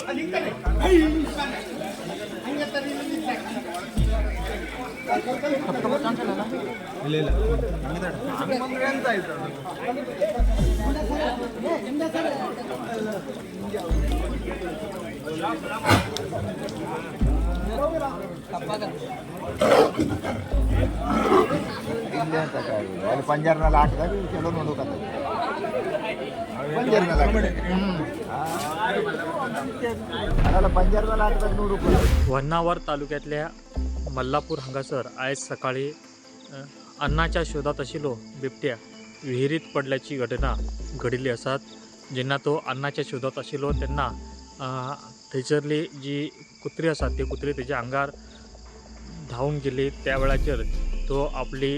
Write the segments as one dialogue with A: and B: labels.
A: ಅಲ್ಲಿ ಪಂಜರ್ನಲ್ಲಿ ಹಾಕಿದಾಗ ಕೆಲವು ನೋಡೋಕತ್ತ ಪಂಜರ್ನಲ್ಲಿ ಅದಲ್ಲ ಪಂಜರ್ನಲ್ಲಿ ಹಾಕಿದಾಗ 100 ರೂಪಾಯಿ.
B: होन्नावर तालुक्यांतल्या मल्लापूर हांगासर आयज सकाळी अन्नाच्या शोधात आशिल्लो बिबट्या विहिरीत पडल्याची घटना घडिल्ली आसात. जेन्ना तो अन्नाच्या शोधात आशिल्लो तेन्ना थंयसरली जी कुत्री आसा ती कुत्री तेज्या आंगार धांवून गेली. त्या वेळाचेर तो आपली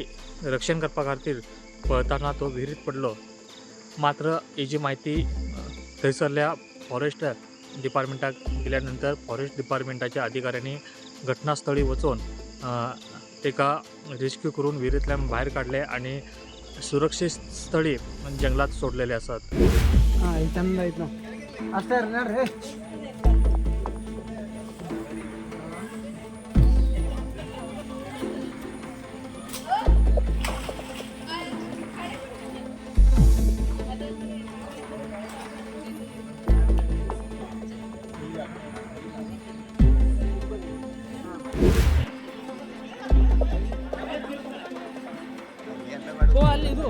B: रक्षण करपा खातीर पळताना तो विहिरीत पडलो. मात्र हेजी म्हायती थंयसरल्या फॉरेस्ट डिपार्टमेंटाक दिल्या नंतर फॉरेस्ट डिपार्टमेंटाच्या अधिकाऱ्यांनी घटनास्थळी वचून ताका रेस्क्यू करून विहिरींतल्यान भायर काडले आनी सुरक्षीत स्थळी जंगलात सोडलेले आसात.
C: ಹಾಂ, ಇದು ಚಂದ ಐತೆ ನೋಡಿ. ಅಷ್ಟೇ ರೀ, ನೋಡ್ರಿ. ಅಲ್ಲಿ ಇದು.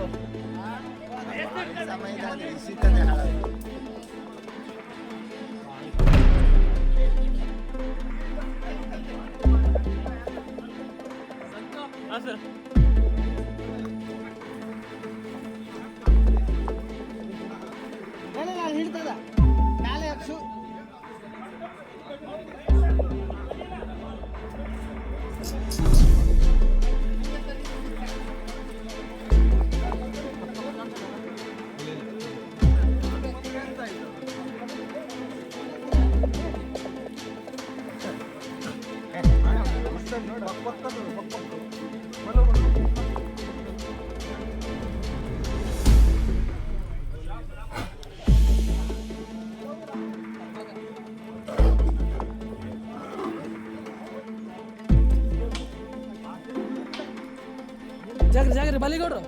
C: ಹಿಡ್ತದ ನಾಳೆ ಅಕ್ಷು. ಜಾಗ್ರಿ ಜಾಗ್ರಿ ಬಲಿಗೌಡ್ರು.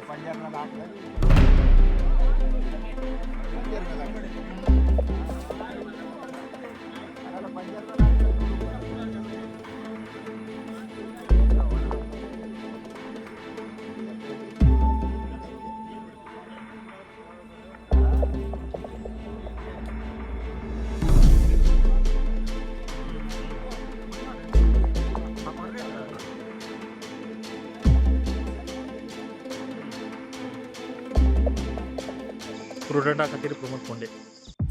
A: ಪಂಜರ್ನಲ್ಲಿ ಹಾಕಿದಾಗ ಪಂಜರ್ನಲ್ಲಿ ಹಾಕಿದಾಗ ಅದಲ್ಲ ಪಂಜರ್ನಲ್ಲಿ ಹಾಕಿದಾಗ 100 ರೂಪಾಯಿ.
B: प्रुडंटा खातीर प्रमोद फोंडे.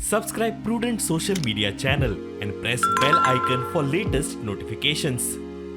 D: Subscribe Prudent Social Media channel and press bell icon for latest notifications.